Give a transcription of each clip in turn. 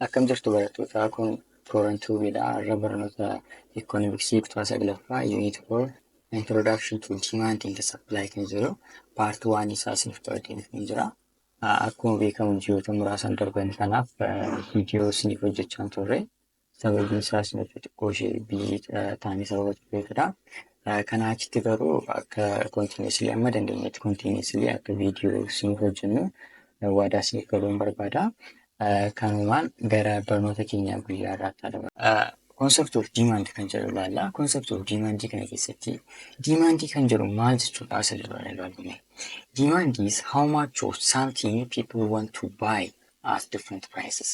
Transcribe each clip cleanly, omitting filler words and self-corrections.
Akkam jirtu barattoota? Kun Tooran Tuubiidha. Har'a barnoota Ikoonomiksii kutaa saglaffaa, Unit 4, Introduction to Demand and Supply kan jedhu part 1 isaa isiniif qabatee dhufee jira. Akkuma beekamu ji'oota muraasan darban kanaaf viidiyoo isiniif hojjechaa hin turre. Sababiin isaas nuti xiqqoo ishee busy taanee sababa turreefidha. Kanaa achitti garuu akka continuously, amma dandeenyetti continuously akka viidiyoo isiniif hojjennu waadaa isiniif galuun barbaada. Kanumaan gara barnoota keenya guyyaa irraatti haa dabarru. Concept of demand kan jedhu ilaalla. Concept of demand kana keessatti demand kan jedhu maal jechuudha isa jedhu ilaallu. Demand is how much of something people want to buy at different prices.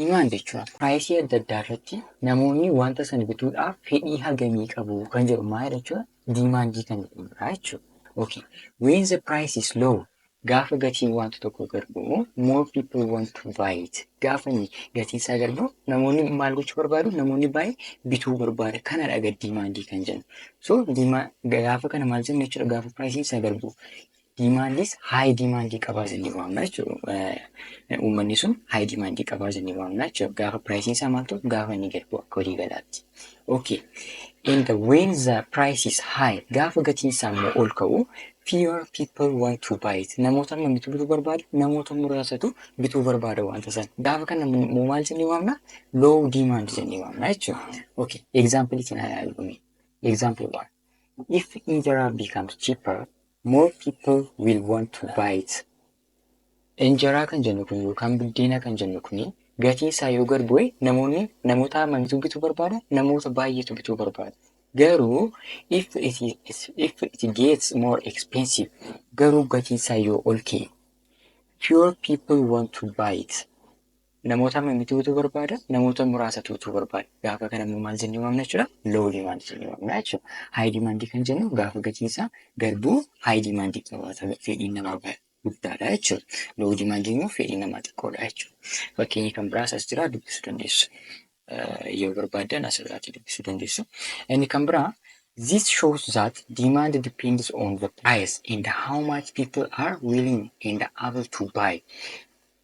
Demand jechuun price adda addaa irratti namoonni wanta sana bituudhaaf fedhii hagamii qabu kan jedhu maal jechuudha? Demand kan jedhamudha jechuudha. Okay. When the price is low, gaafa gatiin wanta tokko gad bu'u, more people want to buy it. Gaafa inni gatiin isaa gad bu'u namoonni maal gochuu barbaadu? Namoonni baay'ee bituu barbaada. Kanadha gad demand kan jennu. So gaafa kana maal jennu jechuudha? Gaafa price isaa gad bu'u. Demandis high demand qabaa jennee waamna jechuudha. Uummanni sun high demand qabaa jennee waamna jechuudha. Gaafa price isaa maal ta'u? Gaafa inni gad bu'u akka walii galaatti. Okay. And when the price is high, gaafa gatiin isaa immoo ol ka'u, fewer people want to buy it. Namoota amma bituu barbaadu, namoota muraasatu bituu barbaada wanta sana. Gaafa kana immoo maal jennee waamna? Low demand jennee waamna jechuudha. Okay. Example kana ilaallu. Example one. If injera becomes cheaper, more people will want to buy it. Injeraa kan jennu kun yookaan buddeena kan jennu kuni gatiin isaa yoo gad bu'e namoonni namoota hammamitu bituu barbaada? Namoota baay'eetu bituu barbaada. Garuu if it gets more expensive, garuu gatiin isaa yoo ol ka'e, fewer people want to buy it. Namoota hammamitu bituu barbaada? Namoota muraasatu bituu barbaada. Gaafa kana immoo maal jennee waamna jechuudha? Low demand jennee waamna jechuudha. High demand kan jennu gaafa gatiin isaa gad bu'u high demand qabaata, fedhiin namaa guddaadha jechuudha. Low demand immoo fedhiin namaa xiqqoodha jechuudha. Fakkeenyi kan biraas as jira, dubbisuu dandeessu. Yoo barbaaddan asirraatti dubbisuu dandeessu. Inni kan biraa, this shows that demand depends on the price and how much people are willing and able to buy.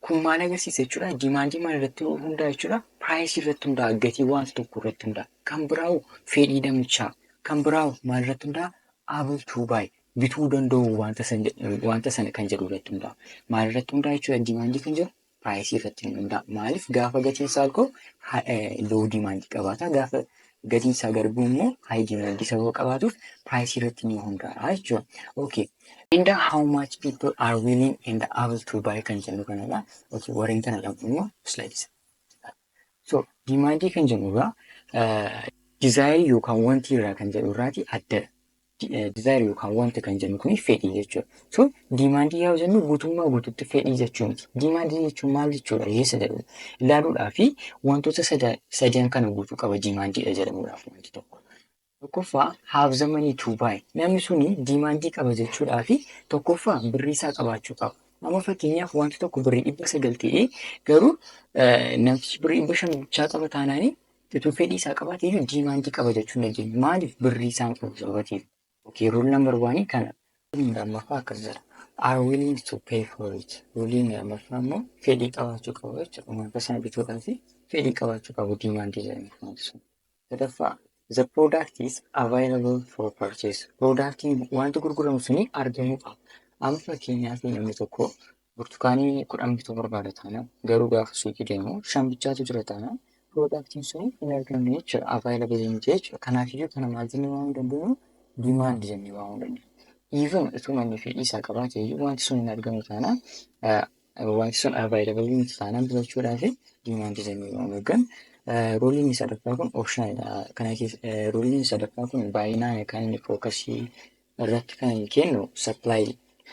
Kun maal agarsiisa jechuudha? Demandii maal irratti hundaa'a jechuudha? Priceii irratti hundaa'a. Gatii wanta tokko irratti hundaa'a. Kan biraa'u fedhii namichaa. Kan biraa'u maal irratti hundaa'a? Able to buy. Bituu danda'u wanta sana kan jedhu irratti hundaa'a. Maal irratti hundaa'a jechuudha? Demandii kan jedhu priceii irratti hundaa'a. Maaliif? Gaafa gatiin isaa ol ka'u low demandii qabaata. Gaafa gatiin isaa gad bu'u immoo high demandii sababa qabaatuuf priceii irratti ni hundaa'a jechuudha. Okay. And how much people are willing and able to buy kan jennu kanadha. Okay, warreen kana lama immoo slides. So, demandii kan jennu egaa desire yookaan wanti irraa kan jedhu irraati addadha. Desire yookaan wanta kan jennu kuni fedhii jechuudha. So, demandii yoo jennu guutummaa guutuutti fedhii jechuu miti. Demandii jechuun maal jechuudha? Eessa jedhu ilaaluudhaa fi wantoota sadan kana guutuu qaba demandiidha jedhamuudhaaf wanti tokko. Tokkoffaa, have the money to buy. Namni suni demandii qaba jechuudhaa fi tokkoffaa birrii isaa qabaachuu qaba. Amma fakkeenyaaf wanti tokko birrii 900 ta'ee garuu namtichi birrii 500 bichaa qaba taanaanii, utuu fedhii isaa qabaate iyyuu demandii qaba jechuu hin dandeenyu. Maaliif? Birrii isaa hin qabu sababa ta'eef. Okay, rule number one kana. Lammaffaa akkas jedha. Are willing to pay for it. Ruleiin lammaffaa immoo fedhii qabaachuu qabu jechuudha. Wanta sana bituudhaaf fedhii qabaachuu qabu demandii jedhama wanti sun. Sadaffaa, the product is available for purchase. Productiin wanti gurguramu suni argamuu qaba. Amma fakkeenyaaf namni tokko burtukaanii 10 bituu barbaada taanaan, garuu gaafa suuqii deemu shan bichaatu jira taanaan, productiin suni hin argamne jechuudha. Available miti jechuudha. Kanaafiyyuu kana maal jennee waamuu dandeenyu? Demand jennee waamuu dandeenya. Even utuu namni fedhii isaa qabaate iyyuu wanti sun hin argamu taanaan, wanti sun available miti taanaan, bitachuudhaaf demand jennee waamuu. Gan ruleiin sadaffaa kun optionalidha. Kana keessa ruleiin sadaffaa kun baay'inaan kan inni focusii irratti kan inni kennu supply.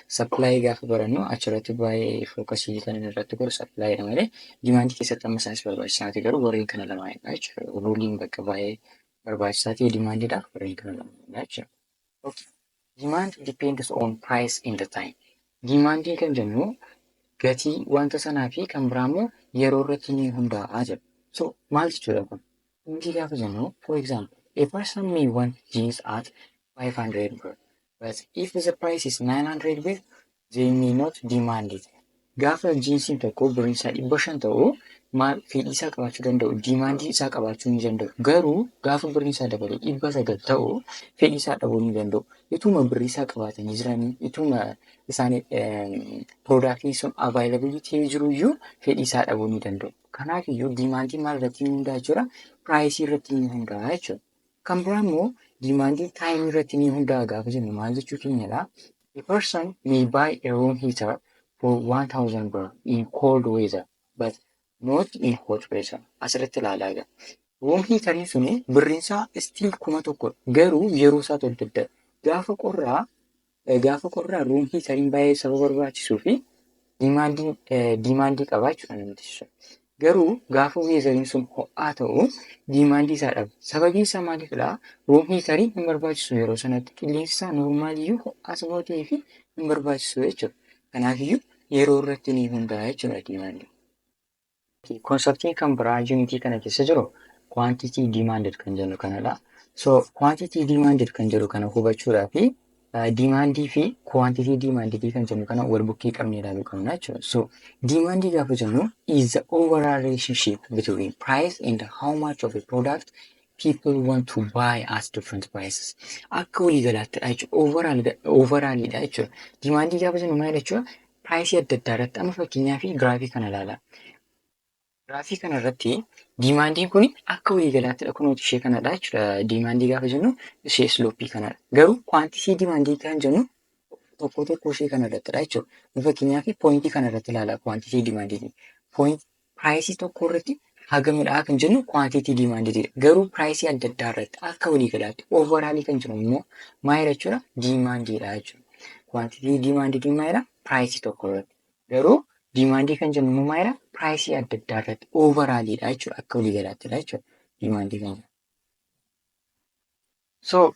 Supply gaafa barannu achirratti baay'ee focusii kan inni irratti godhu supplyidha malee demandii keessatti amma isaanis barbaachisaa miti, garuu warreen kana lamaanidha jechuudha. Ruleiin bakka baay'ee barbaachisaa ta'e demandiidhaaf warreen kana lamaanidha jechuudha. Okay. Demand depends on price in the time. Demandii kan jennu gatii wanta sanaa fi kan biraa immoo yeroo irratti ni hundaa'a jedha. So maal jechuudha kun? Gatii gaafa jennu, for example, a person may want jeans at 500 birr, but if the price is 900 birr, they may not demand it. Gaafa jeansiin tokko birriin isaa 500 ta'u Maal fedhii isaa qabaachuu danda'u, demandii isaa qabaachuu ni danda'u. Garuu gaafa birriin isaa dabalee 900 ta'u fedhii isaa dhabuu ni danda'u. Ituma birrii isaa qabaatanii jiranii, ituma isaan productiin sun available ta'ee jiru iyyuu fedhii isaa dhabuu ni danda'u. Kanaaf iyyuu demandiin maal irratti ni hundaa'a jechuudha? Priceii irratti ni hundaa'a jechuudha. Kan biraa immoo demandiin timeii irratti ni hundaa'a gaafa jennu maal jechuu keenyadha? A person may buy a room heater for 1000 birr in cold weather but not in hot weather. Asirratti ilaalaa jira. Room heateriin suni birriin isaa still 1000, garuu yeroo isaatu adda adda. Gaafa qorraa room heateriin baay'ee saba barbaachisuu fi demandii qaba jechuudha namtichi sun. Garuu gaafa weatheriin sun ho'aa ta'u demandii isaa dhaba. Sababiin isaa maalifidha? Room heateriin hin barbaachisu yeroo sanatti, qilleensi isaa normaliyyuu ho'aa sababa ta'eef hin barbaachisu jechuudha. Kanaafiyyuu yeroo irratti ni hundaa'a jechuudha demandiin. Conceptiin kan biraa unitii kana keessa jiru quantity demanded kan jennu kanadha. So quantity demanded kan jedhu kana hubachuudhaaf demandii fi quantity demanded kan jennu kana wal bukkee qabnee ilaaluu qabna jechuudha. So demandii gaafa jennu is the overall relationship between price and how much of a product people want to buy at different prices. Akka waliigalaattidha jechuudha. Overallidha jechuudha. Demandii gaafa jennu maal jechuudha? Priceii adda addaa irratti amma fakkeenyaaf giraafii kana ilaalaa. Giraafii kana irratti demandiin kun akka waliigalaattidha, kunuuti ishee kanadha jechuudha. Demandii gaafa jennu ishee slopeii kanadha. Garuu quantity demandii kan jennu tokko tokko ishee kana irrattidha jechuudha. Fakkeenyaaf pointii kana irratti ilaalaa quantity demandii. Point priceii tokko irratti hagamidha kan jennu quantity demandiidha. Garuu priceii adda addaa irratti akka waliigalaatti overallii kan jennu immoo maalidha jechuudha? Demandiidha jechuudha. Quantity demandii maalidha? Priceii tokko irratti. Garuu demandii kan jennu immoo maalidha? Priceii adda addaa irratti overalliidha jechuudha. Akka waliigalaattidha jechuudha. Demandii kan jennu. So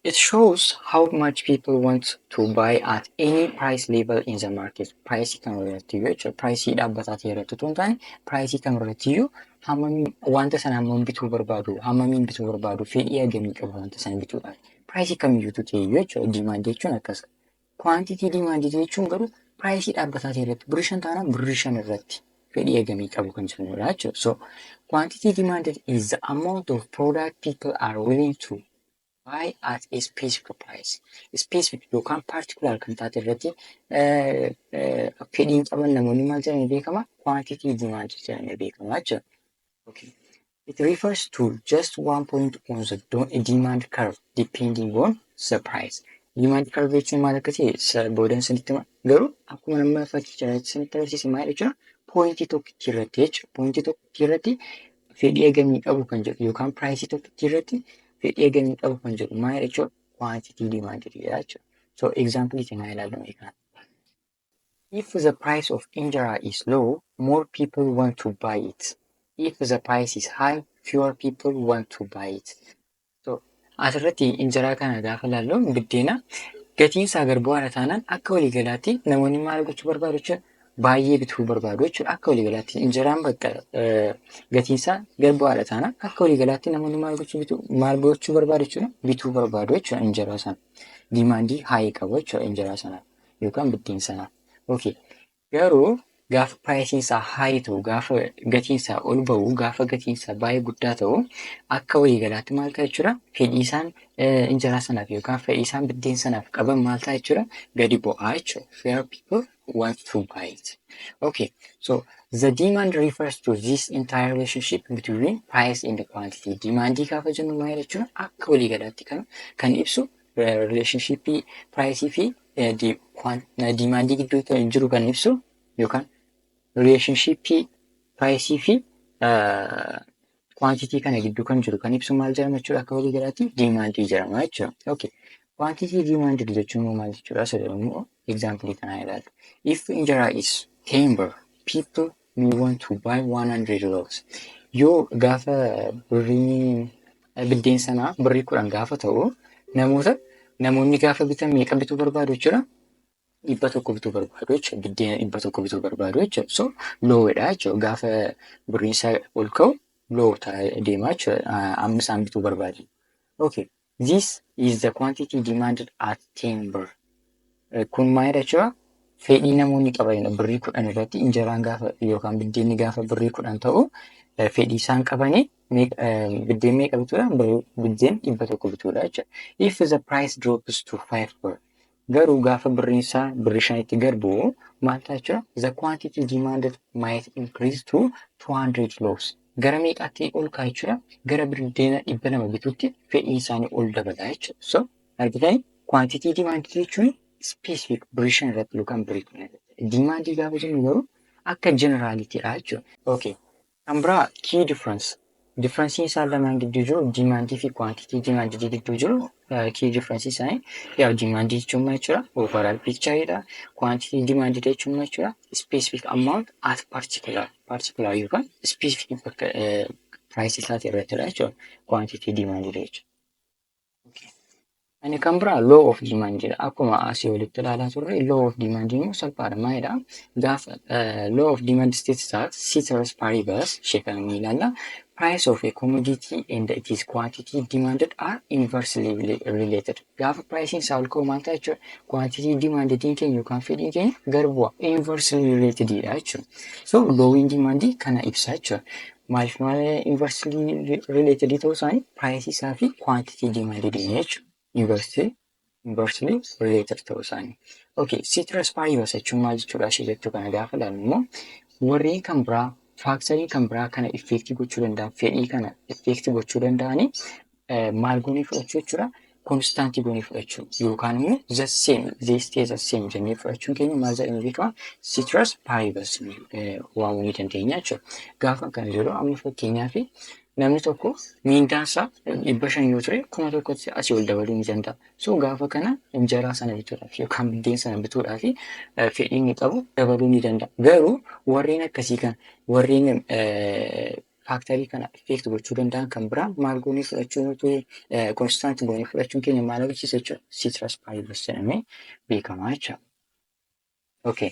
it shows how much people want to buy at any price level in the market. Priceii kam irratti iyyuu jechuudha. Priceii dhaabbataa ta'e irratti otoo hin taane priceii kam irratti iyyuu hammamiin wanta sana hammam bituu barbaadu, hammamiin bituu barbaadu, fedhii hagamii qabu wanta sana bituudhaaf. Priceii kamiyyuutu ta'e iyyuu jechuudha. Demandii jechuun akkas. Quantity demandii jechuun garuu priceii dhaabbataa ta'e irratti birrii 5 taanaan birrii 5 irratti fedhii hagamii qabu kan jennudha jechuudha. So quantity demanded is the amount of product people are willing to buy at a specific price. Specific yookaan particular kan taate irratti fedhiin qaban namoonni maal jedhamee beekama? Quantity demand jedhamee beekama jechuudha. Okay. It refers to just one point on the demand curve depending on the price. Demand curve jechuun maal akka ta'e boodan sanitti hima. Garuu akkuma nama fakkii sanitti agarsiise maal jechuudha? Pointii tokkichi irratti jechuudha. Pointii tokkichi irratti fedhii hagamii qabu kan jedhu yookaan priceii tokkichi irratti fedhii hagamii qabu kan jedhu maal jechuudha? Quantity demanded jechuudha. So example itti haa ilaallu kana. If the price of injera is low, more people want to buy it. If the price is high, fewer people want to buy it. So asirratti injeraa kana gaafa ilaallu, biddeena gatiin isaa gad bu'aadha taanaan akka waliigalaatti namoonni maal gochuu barbaadu jechuudha? Baay'ee bituu barbaadu jechuudha. Akka waliigalaatti injeraan bakka gatiin isaa gad bu'aadha taanaan akka waliigalaatti namoonni maal gochuu barbaadu jechuudha? Bituu barbaadu jechuudha injeraa sana. Demandii high qabu jechuudha injeraa sana yookaan biddeen sana. Okay. Garuu gaafa priceiin isaa high ta'u, gaafa gatiin isaa ol ba'u, gaafa gatiin isaa baay'ee guddaa ta'u, akka waliigalaatti maal ta'a jechuudha? Fedhii isaan injeraa sanaaf yookaan fedhii isaan biddeen sanaaf qaban maal ta'a jechuudha? Gadi bu'aa jechuudha. Fewer people want to buy it. Okay, so the demand refers to this entire relationship between price and quantity. Demandii gaafa jennu maal jechuudha? Akka waliigalaatti kan ibsu relationshipii priceii fi demandii gidduu jiru kan ibsu yookaan relationshipii priceii fi quantity kana gidduu kan jiru kan ibsu maal jedhama jechuudha? Akka waliigalaatti demandii jedhama jechuudha. Okay. Quantity demanded jechuun immoo maal jechuudha? Isa jedhamu immoo example kanaa ilaallu. If injera is 10 birr, people may want to buy 100 loaves. Yoo gaafa birriin biddeen sanaa birrii 10 gaafa ta'u namoonni gaafa bitan meeqa bituu barbaadu jechuudha? 100 bituu barbaadu jechuudha. Biddeena 100 bituu barbaadu jechuudha. So lowdha jechuudha. Gaafa birriin isaa ol ka'u low ta'ee deema jechuudha. Amma isaan bituu barbaadan. Okay. This is the quantity demanded at 10 birr. Kun maalidha jechuudha? Fedhii namoonni qabanidha. Birrii 10 irratti injeraan gaafa yookaan biddeenni gaafa birrii 10 ta'u, fedhii isaan qabanii biddeen meeqa bituudha? Biddeen 100 bituudha jechuudha. If the price drops to 5 birr, garuu gaafa birriin isaa birrii 5tti gad bu'u maal ta'a jechuudha? The quantity demanded might increase to 200 loaves. Gara meeqaatti ol ka'a jechuudha? Gara biddeena 200 bituutti fedhiin isaanii ol dabala jechuudha. So argitanii, quantity demanded jechuun specific birrii 5 irratti yookaan birrii 10 irratti. Demandii gaafa jennu garuu akka generalityidha jechuudha. Okay. Kan biraa key difference. Differenceiin isaan lamaan gidduu jiru, demandii fi quantity demanded gidduu jiru, key difference isaanii yaa demandii jechuun maal jechuudha? Overall pictureidha. Quantity demanded jechuun maal jechuudha? Specific amount at particular yookaan specific bakka price isaati irrattidha jechuudha. Quantity demanded jechuudha. Inni kan biraa law of demand jedha. Akkuma asii olitti ilaalaa turre, law of demand immoo salphaadha. Maalidha? Gaafa law of demand states that, ceteris paribus, ishee kana ni ilaalla. Price of a commodity and its quantity demanded are inversely related. Gaafa pricing isaa ol ka'u maal ta'a jechuudha? Quantity demanded keenya yookaan fedhiin keenya gad bu'a. Inversely related dha jechuudha. So law demand kana ibsa jechuudha. Maaliif maal inversely related ta'uu isaanii? Price isaa fi quantity demanded jechuudha. Inversely related ta'uu isaanii. Okay, ceteris paribus jechuun maal jechuudha ishee jechuu kana gaafa ilaallu immoo, warreen kan biraa, factorii kan biraa kana effectii gochuu danda'an, fedhii kana effectii gochuu danda'anii maal goonee fudhachuu jechuudha? Constantii goonee fudhachuu yookaan immoo the same, they stay the same jennee fudhachuun keenya maal jedhamee beekama? Ceteris paribus waamuu ni dandeenya jechuudha. Gaafa kana jedhu, amma fakkeenyaaf namni tokko miindaan isaa 500 yoo ture, 1000tti asii ol dabaluu ni danda'a. So gaafa kana injeraa sana bituudhaaf yookaan biddeen sana bituudhaaf fedhii inni qabu dabaluu ni danda'a. Garuu warreen akkasii kana, warreen factorii kana effect gochuu danda'an kan biraa maal goonee fudhachuu nuti, constant goonee fudhachuun keenya maal agarsiisa jechuudha? Ceteris paribus jedhamee beekama jechuudha. Okay.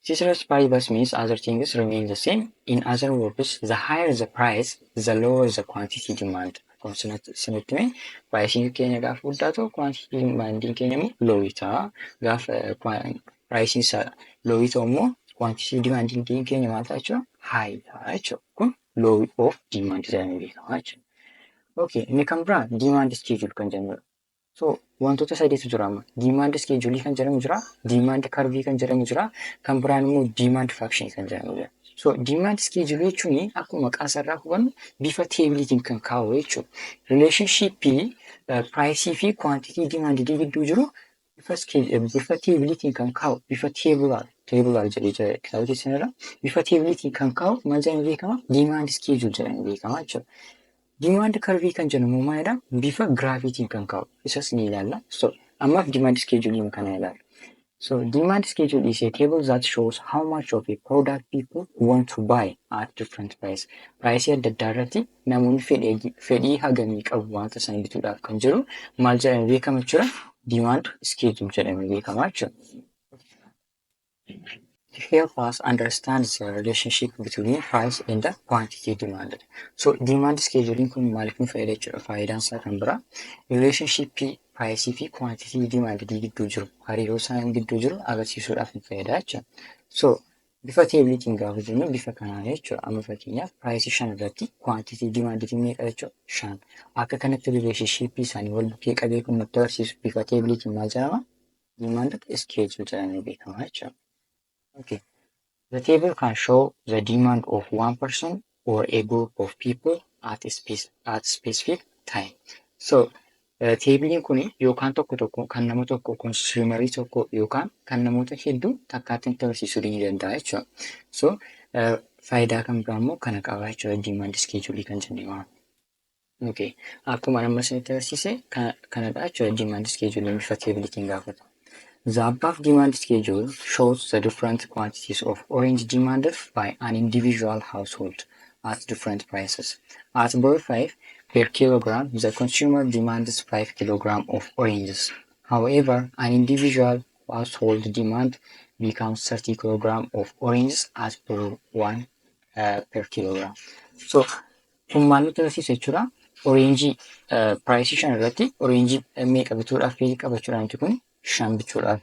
Ceteris paribus means other things remain the same. In other words, the higher the price, the lower the quantity demand. Akkuma sinitti hime, priceiin keenya gaafa guddaa ta'u, quantity demandiin keenya immoo low ta'a. Gaafa priceiin isaa low ta'u immoo, quantity demandiin keenya maal ta'a jechuudha? High ta'a jechuudha. Kun law of demand jedhamee beekama jechuudha. Okay, inni kan biraa demand schedule kan jennudha. So wantoota sadiitu jira amma. Demand schedule kan jedhamu jira, demand curve kan jedhamu jira, kan biraan immoo demand function kan jedhamu jira. So demand schedule jechuun akkuma maqaa isaarraa hubannu bifa tableiitiin kan kaa'u jechuudha. Relationshipii priceii fi quantity demanded gidduu jiru bifa tableiitiin kan kaa'u, bifa tabular jedhee jira kitaaba keessanirra, bifa tableiitiin kan kaa'u maal jedhamee beekama? Demand schedule jedhamee beekama jechuudha. Demand curve kan jennu immoo maalidha? Bifa graphiitiin kan kaa'u. Isas ni ilaalla. So ammaaf demand schedule kana ilaalla. So demand schedule is a table that shows how much of a product people want to buy at different price. Price adda addaa irratti namoonni fedhii hagamii qabu wanta sana bituudhaaf kan jiru maal jedhamee beekama jechuudha? Demand schedule jedhamee beekama jechuudha. To help us understand the relationship between price and the quantity demanded. So demand scheduling kun maaliif nu fayyada jechuudha? Faayidaan isaa kan biraa relationship price fi quantity demanded gidduu jiru, hariiroo isaan gidduu jiru agarsiisuudhaaf nu fayyada jechuudha. So bifa tableiitiin gaafa jennu bifa kanaan jechuudha. Amma fakkeenyaaf price 5 irratti quantity demanded meeqa jechuudha? 5. Akka kanatti relationship isaanii wal bukkee qabee kun nutti agarsiisu bifa tableiitiin maal jedhama? Demand schedule jedhamee beekama jechuudha. Okay. The table can show the demand of one person or a group of people at specific time. So, tableiin kun yookaan tokko tokko kan nama tokko, consumerii tokko, yookaan kan namoota hedduu takkaatti nutti agarsiisuu ni danda'a jechuudha. So, faayidaa kan biraa immoo kana qaba jechuudha demand schedule kan jennee waamnu. Okay. Akkuma amma isinitti agarsiise kanadha jechuudha demand schedule bifa tableiitiin gaafatu. The above demand schedule shows the different quantities of orange demanded by an individual household at different prices. At birr 5 per kilogram, the consumer demands 5 kilogram of oranges. However, an individual household demand becomes 30 kilogram of oranges at birr 1 per kilogram. So, kun maal nutti agarsiisa jechuudha? Orangeii priceii 5 irratti orangeii meeqa bituudhaaf fedhii qaba jechuudha namti kun? Shan bituudhaaf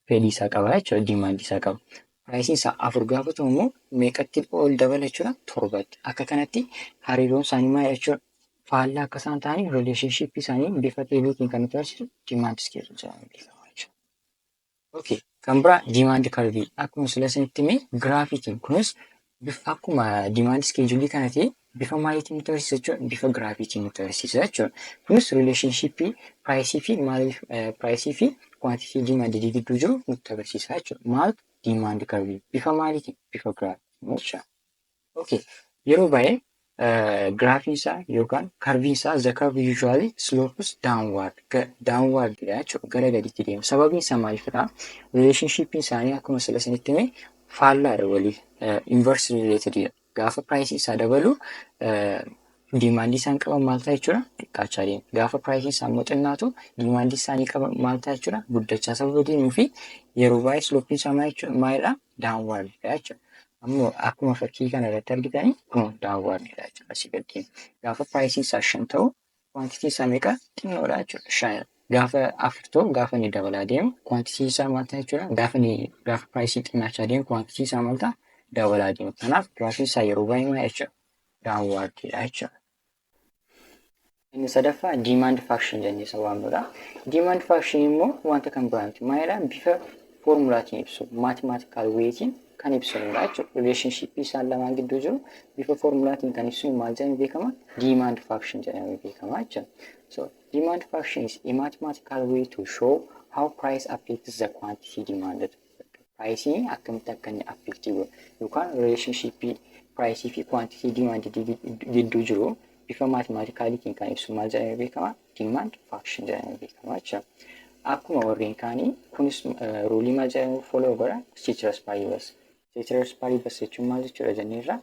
fedhii isaa qaba jechuudha. Demandii isaa qaba. Priceiin isaa afur gaafa ta'u immoo meeqatti ol dabala jechuudha? Torbatti. Akka kanatti hariiroon isaanii maal jechuudha? Faallaa akka isaan ta'anii relationshipii isaanii bifa tableiitiin kan nutti agarsiisu demand schedule jedhamee beekama jechuudha. Okay. Kan biraa demand curve akkuma sila isinitti hime graphiitiin kunis bifa akkuma demand schedule kana ta'e bifa maaliitiin nutti agarsiisa jechuudha? Bifa graphiitiin nutti agarsiisa jechuudha. Kunis relationshipii priceii fi maaliif priceii fi quantity demandii gidduu jiru nutti agarsiisa jechuudha. Maaltu? Demand curve bifa maaliitiin? Bifa graphiitiin jechuudha. Okay. Yeroo baay'ee graphiin isaa yookaan curveiin isaa, the curve usually slopes downward, downward dha jechuudha, gara gaditti deema. Sababiin isaa maaliifidha? Relationshippiin isaanii akkuma sila isinitti hime faallaadha waliif, inverse related dha. Gaafa priceii isaa dabalu demandii isaan qaban maal ta'a jechuudha? Xiqqaachaa deema. Gaafa priceiin isaa immoo xinnaatu demandii isaanii qaban maal ta'a jechuudha? Guddachaa sababa deemuu fi yeroo baay'ee slopeiin isaa maal jechuudha? Maalidha? Downward dha jechuudha. Ammoo akkuma fakkii kana irratti argitanii kun downward dha jechuudha, asii gad deema. Gaafa priceiin isaa shan ta'u quantityn isaa meeqa? Xinnoodha jechuudha. Shanidha. Gaafa afur ta'u, gaafa inni dabalaa deemu quantityn isaa maal ta'a jechuudha? Gaafa inni gaafa priceiin xinnaachaa deemu quantityn isaa maal ta'a? Dabalaa deema. Kanaaf graphiin isaa yeroo baay'ee maal jechuudha? Downward dha jechuudha. Inni sadaffaa demand function jennee isa waamnudha. Demand function immoo wanta kan biraa miti. Maalidha? Bifa formulaatiin ibsu. Mathematical waytiin kan ibsanudha jechuudha. Relationship isaan lamaan gidduu jiru bifa formulaatiin kan ibsinu maal jedhamee beekama? Demand function jedhamee beekama jechuudha. So demand function is a mathematical way to show how price affects the quantity demanded. Pricein akkamitti akka inni affect godhu yookaan relationship priceii fi quantity demanded gidduu jiru bifa mathematicaliitiin kan ibsu maal jedhamee beekama? Demand function jedhamee beekama jechuudha. Akkuma warreen kaanii kunis ruleii maal jedhamu follow godha? Ceteris paribus. Ceteris paribus jechuun maal jechuudha jenneerra?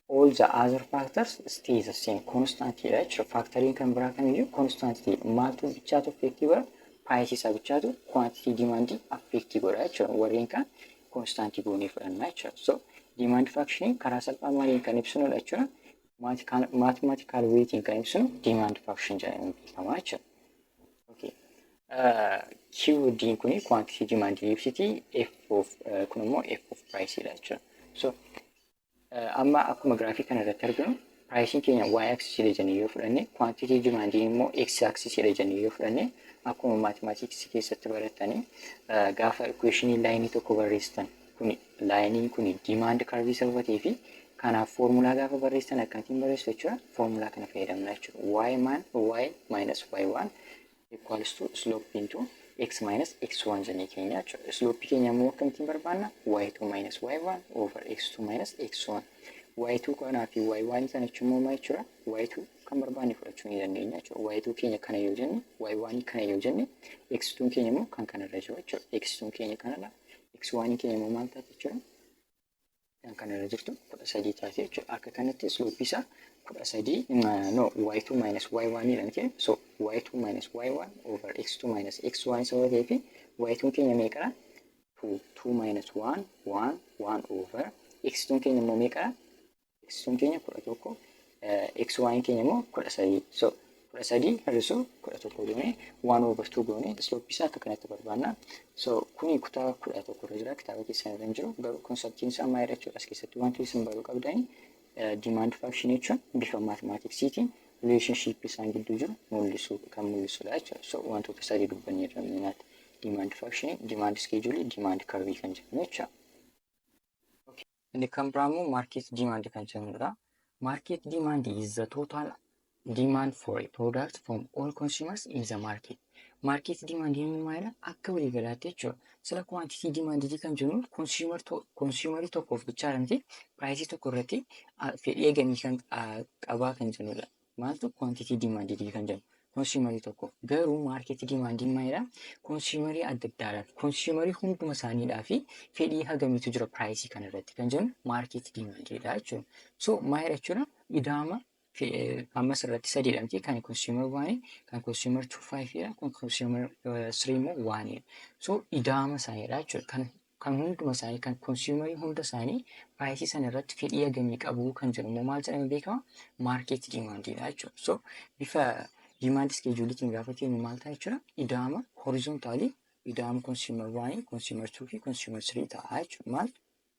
All the other factors stay the same, constant dha jechuudha. Factoriin kan biraa kamiyyuu constant. Maaltu bichaatu affect godha? Priceii isaa bichaatu quantity demand affect godha jechuudha. Warreen kaan constant goonee fudhanna jechuudha. So demand function karaa salphaa maaliin kan ibsinudha jechuudha? Mathematical waytiin kan ibsinu demand function jedhamee beekama jechuudha. Okay. QD kuni quantity demand ibsiti, F of kun immoo F of price dha jechuudha. So amma akkuma graphii kana irratti arginu priceiin keenya y axis dha jennee yoo fudhanne, quantity demand immoo x axis dha jennee yoo fudhanne, akkuma mathematics keessatti barattanii gaafa equationii lineii tokko barreessitan, kun lineiin kun demand curve sababa ta'ee fi kanaaf foormulaa gaafa barreessitan akkamittiin barreessu jechuudha? Foormulaa kana fayyadamna jechuudha. Y man y minus y1 equals to slope into x minus x1 jennee keenya jechuudha. Slope keenya immoo akkamittiin barbaanna? Y2 minus y1 over x2 minus x1. Y2 kanaa fi y1 kana jechuun immoo maal jechuudha? Y2 kan barbaanne fudhachuu ni dandeenya jechuudha. Y2 keenya kana yoo jenne, y1 kana yoo jenne, x2 keenya immoo kan kanarra jiru jechuudha. x2 keenya kanadha. x1 keenya immoo maal taate jechuudha? Kan kanarra jirtu 13 taate jechuudha. Akka kanatti slope isaa 13, no, y2 minus y1 dha miti? So y2 minus y1 over x2 minus x1 sababa ta'eef y2 keenya meeqadha? 2, 2 minus 1, 1, 1 over x2 keenya immoo meeqadha? x2 keenya 11, x1 keenya immoo 13. So 13 hir'isuu 11 goonee 1 over 2 goonee slope isaa akka kanatti barbaanna. So kuni kutaa 11 irra jira, kitaaba keessan irra hin jiru, garuu conceptiin isaa maalidha jechuudha? As keessatti wanti isin baruu qabdani demand function jechuun bifa mathematicsiitiin relationship isaan gidduu jiru mul'isu kan mul'isudha jechuudha. So wantoota sadii dubbannee irra minaatti demand function, demand schedule, demand curve kan jedhamu jechuudha. Inni kan biraa immoo market demand kan jedhamudha. Market demand is the total demand for a product from all consumers in the market. Market demand inni maalidha? Akka waliigalaatti jechuudha. Sila quantity demand kan jennu consumerii tokkoof bichaadha miti, priceii tokko irratti fedhii eeganii kan qabaa kan jennudha. Maaltu quantity demand kan jennu? Consumerii tokko. Garuu market demand maalidha? Consumerii adda addaadhaaf, consumerii hunduma isaaniidhaa fi fedhii hagamiitu jira priceii kana irratti kan jennu market demand dha jechuudha. So maalidha jechuudha? Idaama ammas irratti sadiidha miti? Kan consumer one, kan consumer two five dha, kan consumer three immoo one. So idaama isaaniidha jechuudha. Kan hunduma isaanii, kan consumerii hunda isaanii priceii sana irratti fedhii hagamii qabu kan jedhu immoo maal jedhamee beekama? Market demand dha jechuudha. So bifa Demand scheduleitiin gaafa kennu maal ta'a jechuudha? Ida'ama horizontalii, ida'ama consumer 1, consumer 2 fi consumer 3 ta'a jechuudha. Maal?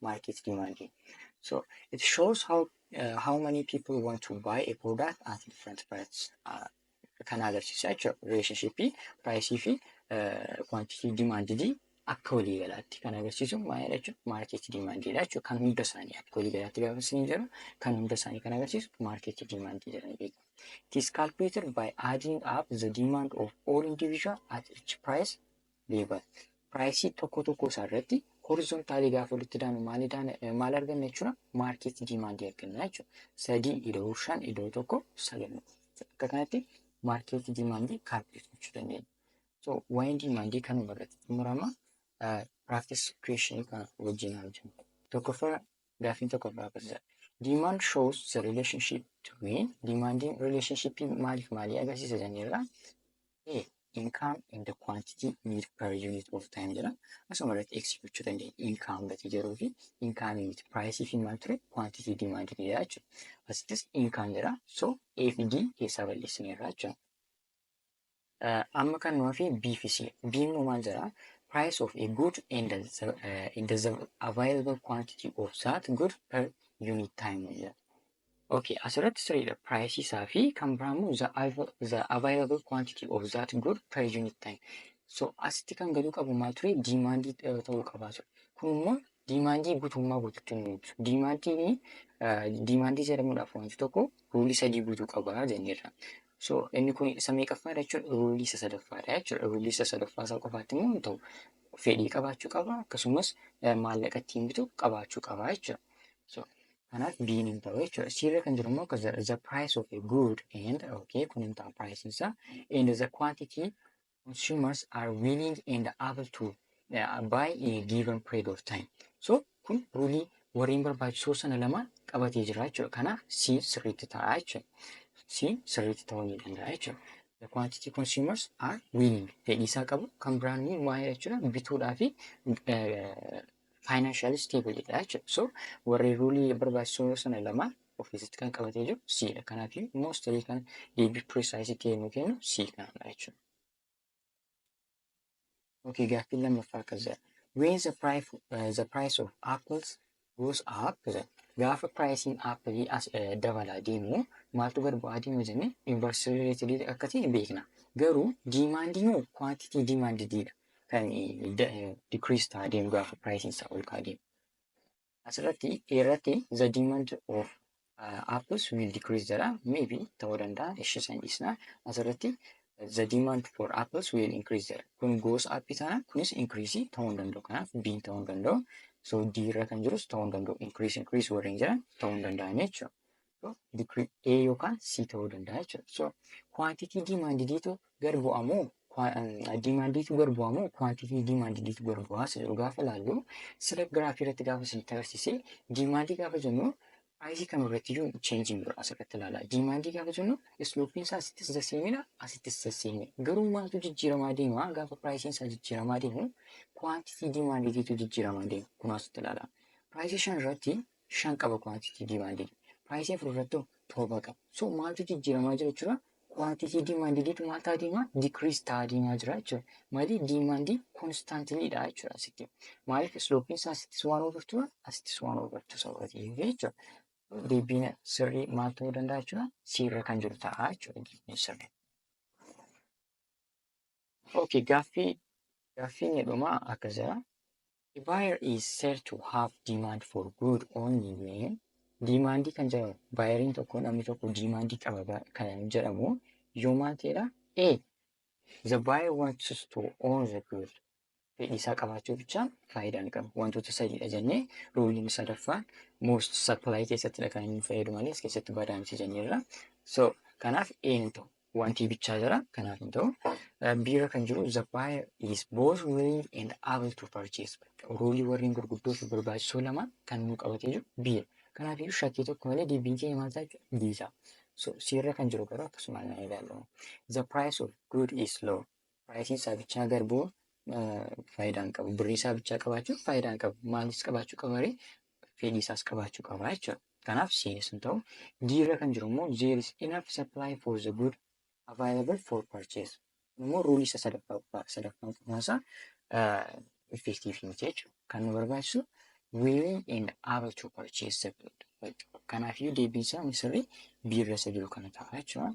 Market demand. So it shows how many people want to buy a product at different price. Kan agarsiisa jechuudha. Relationship price fi quantity demanded akka waliigalaatti kan agarsiisu maalidha jechuudha? Market demandidha jechuudha. Kan hunda isaanii akka waliigalaatti gaafa isin jedhu, kan hunda isaanii kan agarsiisu market demand jedhamee beekama. It is calculated by adding up the demand of all individual at each price level. Priceii tokko tokko isaa irratti horizontalii gaafa walitti daanu maal arganna jechuudha? Market demand arganna jechuudha. Sadii ida'uu shan ida'uu tokko sagal. Akka kanatti market demand calculate gochuu dandeenya. So waa'een demandii kanuma irratti xumurama. Practice question kana wajjin hojjennu. Tokkoffaa, gaaffiin tokkoffaa akkas jedha. Demand shows the relationship between, demandiin relationship maaliif maalii agarsiisa jenneerra. A. Income and the quantity need per unit of time jedha. Asuma irratti x gochuu dandeenya. Income gatii jedhuu fi income miti price fi maal ture? Quantity demand jedha jechuudha. Asittis income jedha. So A fi D keessaa balleessineerra jechuudha. Amma kan nuyi fi B fi C. B immoo maal jedha? Price of a good and the available quantity of that good per unit time jedha. Okay, asirratti sirriidha. Price isaa fi kan biraa immoo the available quantity of that good per unit time. So asitti kan galuu qabu maal ture? Demandii ta'uu qabaa ture. Kun immoo demandii guutummaa guutuutti nu ibsu. Demandii jedhamuudhaaf wanti tokko ruleii sadii guutuu qaba jenneerra. So inni kun isa meeqaffaadha jechuudha? Ruleii isa sadaffaadha jechuudha. Ruleii isa sadaffaa isaa qofaatti immoo hin ta'u. Fedhii qabaachuu qaba, akkasumas maallaqa ittiin bitu qabaachuu qaba jechuudha. So kanaaf B'n hin ta'u jechuudha. C irra kan jiru immoo akkas jedha. The price of a good and, okay, kun hin ta'a, price isaa and the quantity consumers are willing and able to buy in a given period of time. So kun ruleii warreen barbaachisoo sana lamaan qabatee jira jechuudha. Kanaaf C sirriitti ta'a jechuudha. C sirriitti ta'uu ni danda'a jechuudha. The quantity consumers are willing, fedhii isaa qabu, kan biraan immoo maal jechuudha? Bituudhaa fi financially stable dha jechuudha. So warreen ruleii barbaachisoo sana lamaan of keessatti kan qabatee jiru C dha. Kanaaf mostly kan deebii precise ta'e nu kennu C kanadha jechuudha. Okay, gaaffiin lammaffaa akkas jedha. When the price of apples goes up, gaafa priceiin appleii as dabalaa deemu maaltu gad bu'aa deema jennee, inversely related akka ta'e beekna. Garuu demandii moo quantity demandedidha kan decrease ta'aa deemu gaafa priceiin isaa ol ka'aa deemu? Asirratti irratti the demand of apples will decrease jedha. Maybe ta'uu danda'a. Ishee san dhiisna. Asirratti the demand for apples will increase jedha. Kun goes up taana, kunis increase ta'uu hin danda'u. Kanaaf B ta'uu hin danda'u. So D irra kan jirus ta'uu hin danda'u. Increase increase warreen jedhan ta'uu hin danda'an jechuudha. So decrease A yookaan C ta'uu danda'a jechuudha. So quantity demandediitu gad bu'a moo demandiitu gad bu'a moo quantity demandediitu gad bu'aa isa jedhu gaafa ilaallu, sira giraafii irratti gaafa isinitti agarsiise, demandii gaafa jennu priceii kam irratti iyyuu changeiin jiru asirratti ilaala. Demandii gaafa jennu slopeiin isaa asittis the sameidha, asittis the sameidha. Garuu maaltu jijjiiramaa deema? Gaafa priceiin isaa jijjiiramaa deemu quantity demandediitu jijjiiramaa deema. Kun asitti ilaala. Priceii 5 irratti 5 qaba quantity demanded. Priceii 4 irratti 7 qaba. So maaltu jijjiiramaa jira jechuudha? Quantity demandediitu maal ta'aa deema? Decrease ta'aa deemaa jira jechuudha. Maali? Demandii constantlyidha jechuudha asitti. Maaliif? Slopeiin isaa asittis one over two, asittis one over two sababa ta'eef jechuudha. Deebiin sirrii maal ta'uu danda'a jechuudha? C irra kan jiru ta'a jechuudha deebiin sirrii. Okay, gaaffii inni dhumaa akkas jedha. A buyer is said to have demand for good only when, demandii kan jedhamu, buyeriin tokko, namni tokko demandii qaba kan jedhamu yoo maal ta'edha? A. The buyer wants to own the good. Fedhii isaa qabaachuu bicha faayidaa hin qabu. Wantoota sadiidha jennee, ruleiin sadaffaan most supply keessattidha kan inni fayyadu malee as keessatti badaa miti jenneerra. So kanaaf A hin ta'u. Wanti bichaa jira, kanaaf hin ta'u. B irra kan jiru the buyer is both willing and able to purchase. Ruleii warreen gurguddoo fi barbaachisoo lama kan nu qabatee jiru B dha. Kanaaf iyyuu shakkii tokko malee deebiin keenya maal ta'a jechuudha? B ta'a. So C irra kan jiru garuu akkasumaan na ilaalamu. The price of good is low. Priceiin isaa bichaa gad bu'u faayidaa hin qabu. Birrii isaa bichaa qabaachuun faayidaa hin qabu. Maalis qabaachuu qaba ree? Fedhii isaas qabaachuu qaba jechuudha. Kanaaf C'nis hin ta'u. D irra kan jiru immoo there is enough supply for the good. Available for purchase. Immoo rule isa sadaffaa, sadaffaan qofaasaa effective miti jechuudha. Kan nu barbaachisu willing and able to purchase the good. Kanaafiyyuu deebiin isaa inni sirrii B irra isa jiru kana ta'a jechuudha.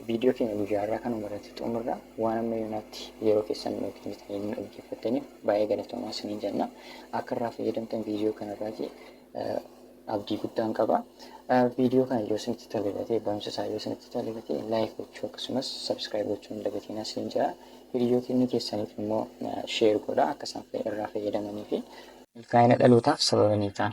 Viidiyoo keenya guyyaa har'aa kanuma irratti xumurra. Waan amma yoonaatti yeroo keessan nu kennitanii nu dhaggeeffattaniif baay'ee galatoomaa isiniin jenna. Akka irraa fayyadamtan viidiyoo kanarraati abdii guddaan qaba. Viidiyoo kana yoo isinitti tole ta'e, barumsa isaa yoo isinitti tole ta'e, like gochuu akkasumas subscribe gochuu hin dagatinaa isiniin jira. Hiriyoota keessaniif immoo share godhaa, akka isaan irraa fayyadamanii fi milkaa'ina dhalootaaf sababa ni ta'a.